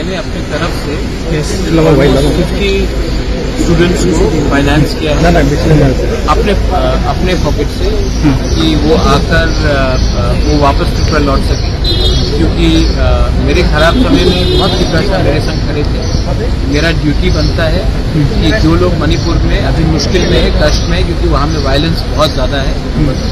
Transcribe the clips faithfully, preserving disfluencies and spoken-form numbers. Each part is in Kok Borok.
मैंने अपनी तरफ से फिफ्टी स्टूडेंट्स को फाइनेंस किया है अपने, अपने पॉकेट से, कि वो आकर, अ, अ, वो वापस ट्रिपुरा लौट सके, क्योंकि, अ, मेरे खराब समय में बहुत डिप्रेशन मेरे संग खड़े थे। मेरा ड्यूटी बनता है कि जो लोग मणिपुर में अभी मुश्किल में है, कष्ट में है, क्योंकि वहाँ में वायलेंस बहुत ज़्यादा है,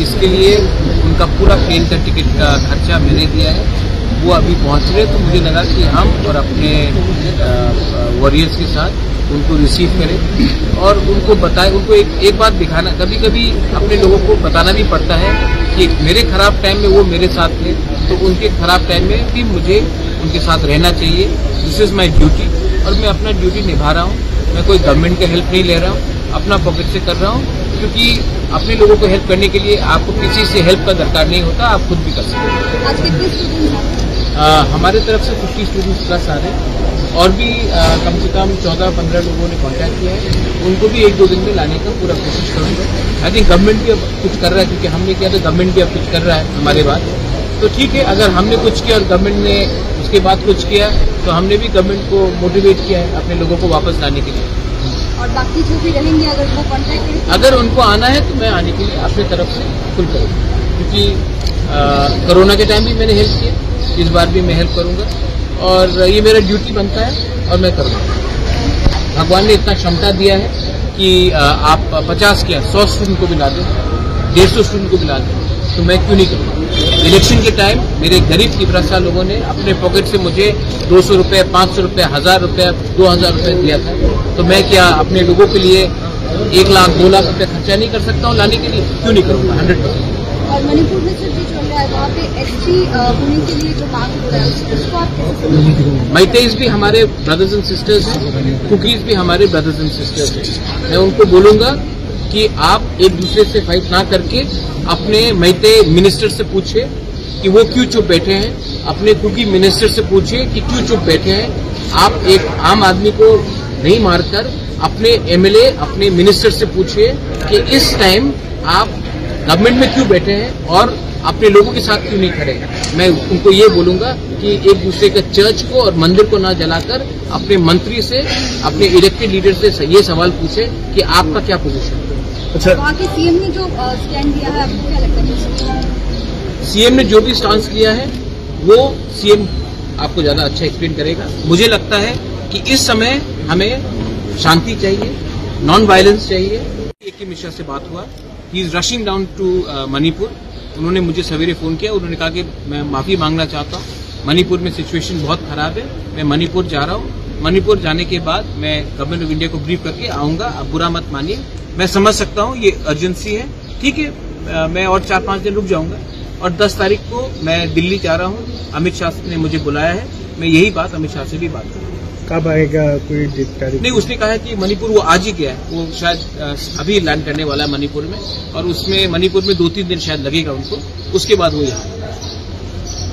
इसके लिए उनका पूरा प्लेन का टिकट का खर्चा मैंने दिया है। वो अभी पहुँच रहे, तो मुझे लगा कि हम और अपने, अ, अ, वॉरियर्स के साथ उनको रिसीव करें और उनको बताएं, उनको एक, एक बात दिखाना। कभी-कभी अपने लोगों को बताना भी पड़ता है कि मेरे खराब टाइम में वो मेरे साथ थे, तो उनके खराब टाइम में भी मुझे उनके साथ रहना चाहिए। This is my duty, और मैं अपना ड्यूटी निभा रहा हूँ। मैं कोई गवर्नमेंट का हेल्प नहीं ले रहा हूँ, अपना पॉकेट से कर रहा हूँ, क्योंकि अपने लोगों को हेल्प करने के लिए आपको किसी से हेल्प का दरकार नहीं होता, आप खुद भी कर सकते हैं। आज कितने स्टूडेंट्स हैं? अ, हमारे तरफ से फिफ्टी स्टूडेंट्स प्लस आ रहे हैं, और भी, अ, कम से कम चौदह पन्द्रह लोगों ने कॉन्टैक्ट किया है, उनको भी एक दो दिन में लाने का पूरा कोशिश करूँगा। आई थिंक गवर्नमेंट भी अब कुछ कर रहा है, क्योंकि हमने किया तो गवर्नमेंट भी अब कुछ कर रहा है हमारे बाद। तो ठीक है, अगर हमने कुछ किया और गवर्नमेंट ने उसके बाद कुछ किया, तो हमने भी गवर्नमेंट को मोटिवेट किया है अपने लोगों को वापस लाने के लिए। और बाकी जो भी रहेंगे, अगर वो कॉन्टैक्ट करें तो? अगर उनको आना है, तो मैं आने के लिए अपनी तरफ से फुल करूँगा, क्योंकि, अ, कोरोना के टाइम भी मैंने हेल्प किया, इस बार भी मैं हेल्प करूँगा, और ये मेरा ड्यूटी बनता है और मैं करूँगा। भगवान ने इतना क्षमता दिया है कि, अ, आप पचास क्या, सौ स्टूडेंट को भी ला दें, डेढ़ सौ स्टूडेंट को भी ला दें, तो मैं क्यों नहीं करूँगा? इलेक्शन के टाइम मेरे गरीब तिपरासा लोगों ने अपने पॉकेट से मुझे दो सौ रुपये, पाँच सौ रुपये, हज़ार रुपये, दो हज़ार रुपये दिया था, तो मैं क्या अपने लोगों के लिए एक लाख, दो लाख रुपये खर्चा नहीं कर सकता हूँ लाने के लिए? क्यों नहीं करूँगा? Hundred percent. और मणिपुर में सर जो चल रहा है, वहाँ पे एसटी, अ, होने के लिए जो मांग हो रहा है, उस-, उसको आप कैसे समझते हैं? मैतेईज भी हमारे ब्रदर्स एंड सिस्टर्स हैं, कुकीज भी हमारे ब्रदर्स एंड सिस्टर्स हैं। मैं उनको बोलूँगा कि आप एक दूसरे से फाइट ना करके अपने मैतेई मिनिस्टर से पूछे कि वो क्यों चुप बैठे हैं, अपने कुकी मिनिस्टर से पूछे कि क्यों चुप बैठे हैं। आप एक आम आदमी को नहीं मारकर अपने एमएलए, अपने मिनिस्टर से पूछे कि इस टाइम आप गवर्नमेंट में क्यों बैठे हैं और अपने लोगों के साथ क्यों नहीं खड़े हैं। मैं उनको ये बोलूँगा कि एक दूसरे का चर्च को और मंदिर को ना जलाकर अपने मंत्री से, अपने इलेक्टेड लीडर से ये सवाल पूछे कि आपका क्या पोजीशन है। अच्छा। वहाँ के सीएम ने जो, अ, स्टैंड लिया है, आपको क्या लगता है? सीएम ने जो भी स्टांस लिया है, वो सीएम आपको ज़्यादा अच्छा एक्सप्लेन करेगा। मुझे लगता है कि इस समय हमें शांति चाहिए, नॉन वायलेंस चाहिए। ए के मिश्रा से बात हुआ, he is rushing down to Manipur. उन्होंने मुझे सवेरे फ़ोन किया, उन्होंने कहा कि मैं माफ़ी मांगना चाहता हूँ, मणिपुर में सिचुएशन बहुत ख़राब है, मैं मणिपुर जा रहा हूँ। मणिपुर जाने के बाद मैं गवर्नमेंट ऑफ इंडिया को ब्रीफ करके आऊँगा, आप बुरा मत मानिए, मैं समझ सकता हूँ ये अर्जेंसी है, ठीक है। अ, मैं और चार पाँच दिन रुक जाऊँगा और दस तारीख को मैं दिल्ली जा रहा हूँ, अमित शाह ने मुझे बुलाया है, मैं यही बात अमित शाह से भी बात करूँगा। कब आएगा, कोई डेट, तारीख? नहीं, उसने कहा है कि मणिपुर वो आज ही गया है, वो शायद, अ, अभी लैंड करने वाला है मणिपुर में, और उसमें मणिपुर में दो तीन दिन शायद लगेगा उनको, उसके बाद वो यहाँ आएगा।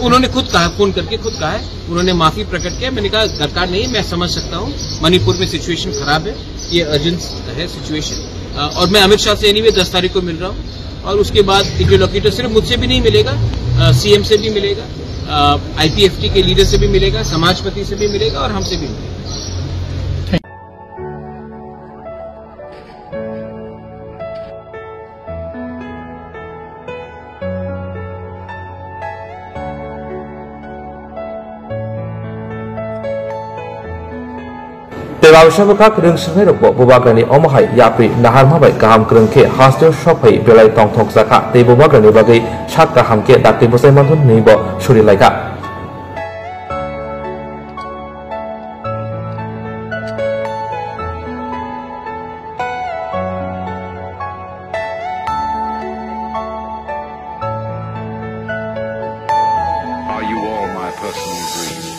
उन्होंने खुद कहा, फ़ोन करके खुद कहा है, उन्होंने माफ़ी प्रकट किया। मैंने कहा, "दरकार नहीं है, मैं समझ सकता हूँ, मणिपुर में सिचुएशन ख़राब है, ये अर्जेंट है सिचुएशन।" अ, और मैं अमित शाह से एनीवे दस तारीख को मिल रहा हूँ, और उसके बाद इंटरलोक्यूटर सिर्फ मुझसे भी नहीं मिलेगा, अ, सीएम से भी मिलेगा, अ, आईपीएफटी के लीडर से भी मिलेगा, समाजपति से भी मिलेगा और हमसे भी मिलेगा। Tei babisa bwkhak rwng swngnairokbo bubagrani omo hai yapri naharma bai kaham kwrwng khe hasteo sok phai belai tongthok jakha tei bubagrani bagwi sak kaham khe dakti bwsai manthun hwnwibo suri laikha. Are you all my personal dreams?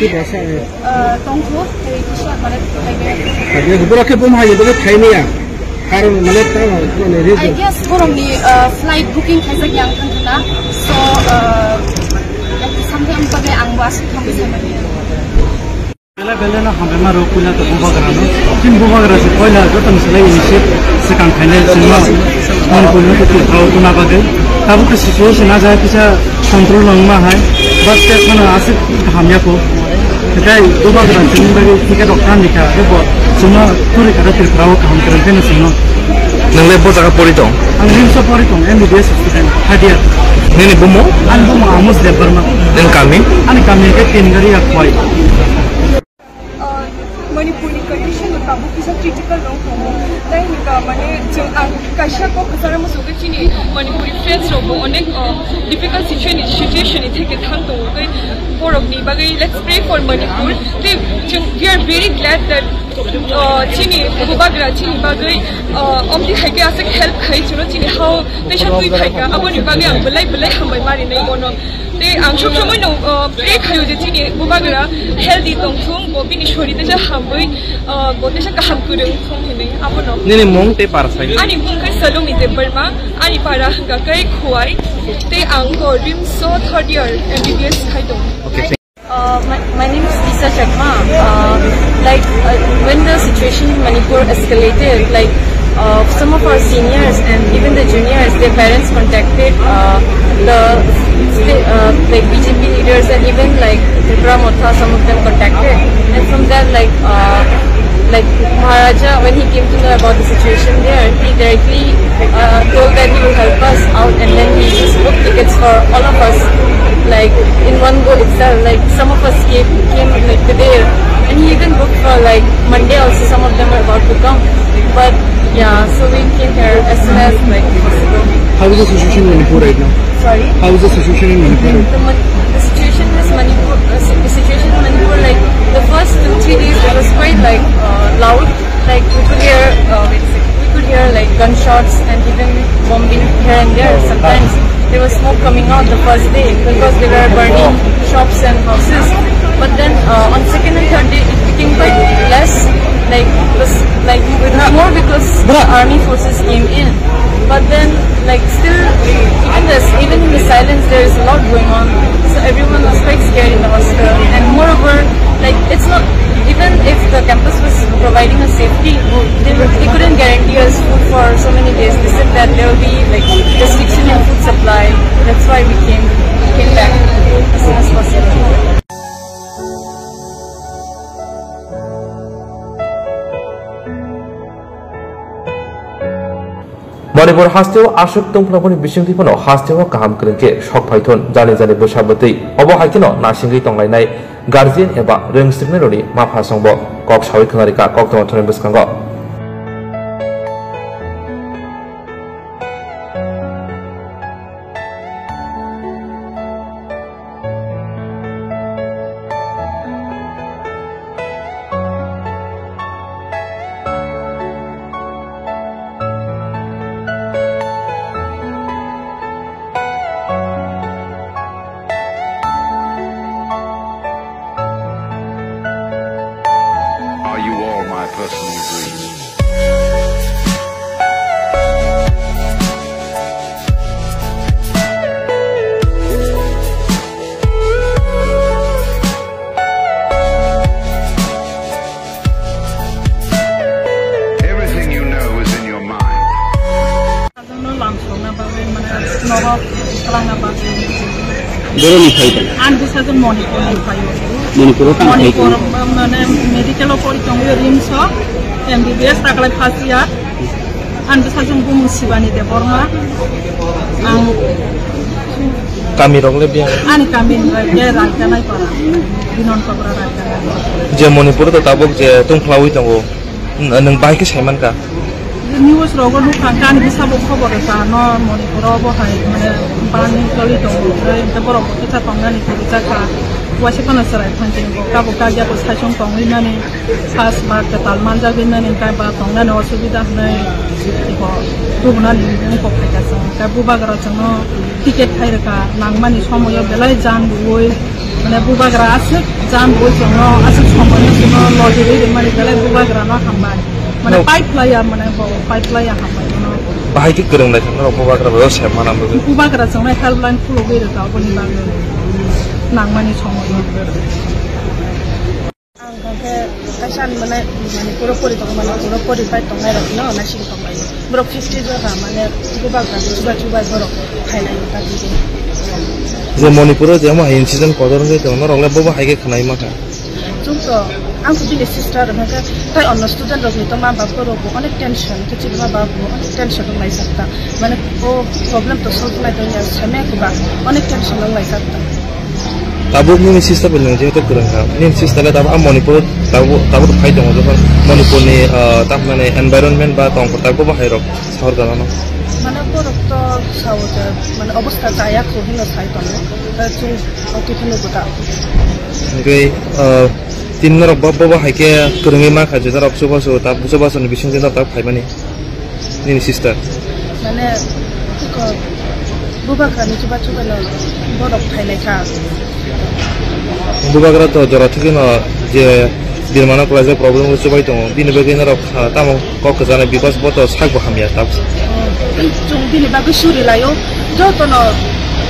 Tongkhu, tei kisa mane thaibai. Borok khe bum hai, borok khe thaimaya. Karon mane tamo, mane I reason. Guess borokni, uh, flight booking khaijak yang thangkha na. So, uh, sometimes bagwi ang bo aswk thangwi saimanya. Bele bele no hambai ma rok puila to bubagra no. Tin bubagra se koila joto ni selai initiate se kan final se no. Mon ko no to thau to na bagwi. Tabuk ke situation a jaya kisa control nang ma hai. But te khana aswk hamya ko. Tei bubagra chini bagwi ticket rok tan dikha, abo chwngno turi kha Tripura o kaham kwrwng pheno chwngno. Nwng le bo jaga pori tong? Ang RIMS o pori tong, M B B S student, third year. Nini bumung? Ani bumung Amos Debbarma. Nwng kami? Ani kami ke Tengari Akhwai. Uh, Manipurni condition no tabuk kisa critical rok tongo. Tai hwnkha mane chwng ang kaisa kok kwcharo muchungo chini Manipuri friends rok bo onek, uh, difficult situation, situation ni theke thang tongo. Tei borok ni bagwi let's pray for Manipur. Tei chwng, we are very glad that, uh, chini bubagra chini bagwi, uh, omti hai khe aswk help khai chwngno chini hao teisa twi phaikha. Aboni bagwi ang belai belai hambai marinai bono. Tei ang sob somoi no, uh, pray khaio je chini bubagra healthy tongthung, bo bini sori teisa hambai, uh, bo teisa kaham kwrwng thung hinwi abono. Nini mung tei para sai? Ani mung khe Saloni Debbarma, ani para hwnkha khe Khowai, tei ang bo RIMS o third year M B B S khai tongo. Okay, thank Uh, my, my name is Lisa Chakma. Uh, like, uh, when the situation in Manipur escalated, like, uh, some of our seniors and even the juniors, their parents contacted, uh, the sta-, uh, like, B J P leaders and even, like, Tipra Motha, some of them contacted. And from there, like, uh, like, Maharaja, when he came to know about the situation there, he directly, uh, told that he will help us out, and then he just booked tickets for all of us, like, in one go itself. Like, some of us came, came, like, today, and he even booked for, like, Monday also. Some of them were about to come, but yeah, so we came here as soon as, like, possible. How is the situation in Manipur right now? Sorry? How is the situation in Manipur? The, Mon- the situation is Manipur. Uh, si- the situation in Manipur, like, the first two three days, it was quite, like, uh, loud. Like, we could hear, uh, we could hear, like, gunshots and even bombing here and there. Sometimes there was smoke coming out the first day because they were burning shops and houses. But then, uh, on second and third day, it became quite less. Like, it was, like, it was more because the army forces came in. But then, like, still, even this, even in the silence, there is a lot going on. So everyone was quite scared in the hospital. And moreover, like, it's not, even if the campus was providing a safety, they, they couldn't guarantee us food for so many days. They said that there will be, like, restriction in food supply. That's why we came, came back as soon as possible. Manipur hasteo aswk tongphla boni bisingtwi phano hasteo kaham kwrwng khe sok phaithun jani jani bwsa bwtwi. Obo hai kheno nasingwi tonglainai guardian eba rwngsriknairokni mapha songbo kok sawi khwnarikha koktwma thani bwskango. Are you all my personal dreams? Everything you know is in your mind. Sajakno lamsokna bagwi, mane, norok twlangna bagwi. Boroni phai tong? Ani bwsajwk Manipurni phaio. Manipuro tang phai Manipur, tong? Mane, medical-o pori tongo, RIMS-o, M B B S taklai first year. Ani bwsajwk bumung Shivani Debbarma. Ang Kami rok le bia? Ani kami ni bai ke Rajdhani para. Binon Chopra Rajdhani. Je Manipur to tabuk je tungphlawi tongo. N-, nwng bahai khe saiman kha? News rogo nukha kha, ani bwsa bo khobor rwkha, no Manipur o bo hai, mane, bangwi toli tongo, tei borok bo kisa tongnani kwrwi jakha. Waisa phano chwrai phan chini bo tabuk tagya bo saichung tongwi mani, sas ba kwtal manjagwi mani, hwnkhe ba tongnani osubida hwnwi bo tubunani mung kok phaikha chwng. Hwnkhe bubagra chwngno ticket khai rwkha, nangmani somoyo belai jan rwui, mane bubagra aswk jan rwui chwngno aswk somoino chwngno logi rwi rwmani belai bubagrano hambai. Mane No. Pipe laya, mane bo pipe laya hambai bono. Bahai khe kwrwng lai thang norok bubagra bai o se mana bagwi. Bubagra chwngno helpline khulugwi rwkha oboni bagwi nangmani somoyo. Ang hwnkhe kaisa mane, mane puro pori tong mane puro pori pai tongnai rok no naising tong bai. Borok fifty jora mane bubagra chuba chuba borok khainai ta twi. Je Manipur o je omo hai incident kotor wngwi tongo, norok le bobo hai khe khwnai mankha. Chwng to, ang to bini sister, hwnkhe tai onno student rokni to ma bap rok bo onek tension, kichik ma bap bo onek tension rok lai sakta. Mane o problem to solve nai tongya, same ko ba onek tension rok lai sakta. Tabuk nini sister bo nung jehetu kwrwng kha. Nini sister le tabuk a Manipur tabuk, tabuk phai tongo, jokhon Manipur ni, ah, tamni environment ba tongkha tabuk bo hai rok. Sahor ganano. Mane borok to sao je, mane obostha chaya kho hino sai tongo. Ta chung oti hino gota. Hingke, ah, tin norok bo, bo, bo hai khe kwrwngwi ma kha je norok chubachu ta, chubachu ni bising norok ta phaimani. Nini sister. Mane ko bubagra ni chuba chuba no borok phailai kha. Bubagra to jora thwkhe no je birmano kwlaijak problem o chubai tongo. Bini bagwi norok, ah, tamo kok kwchana because bo to sak bo hamya tabuk. Chwng bini bagwi suri laio, jotono,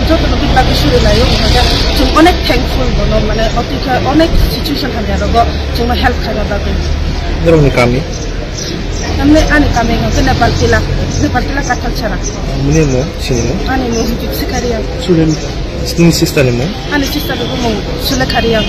jotono bini bagwi suri laio, hwnjak chwng onek thankful bono, mane, otwi khe onek situation hamya rogo chwngno help khaina bagwi. Norokni kami? Tamni ani kami hwnkhe Nepal Tila, Nepal Tila Kathal Sara. Muni mo, sini mo? Ani mung Dipsika Reang. Student. Nini sister ni mo? Ani sister ni mung Sulekha Reang.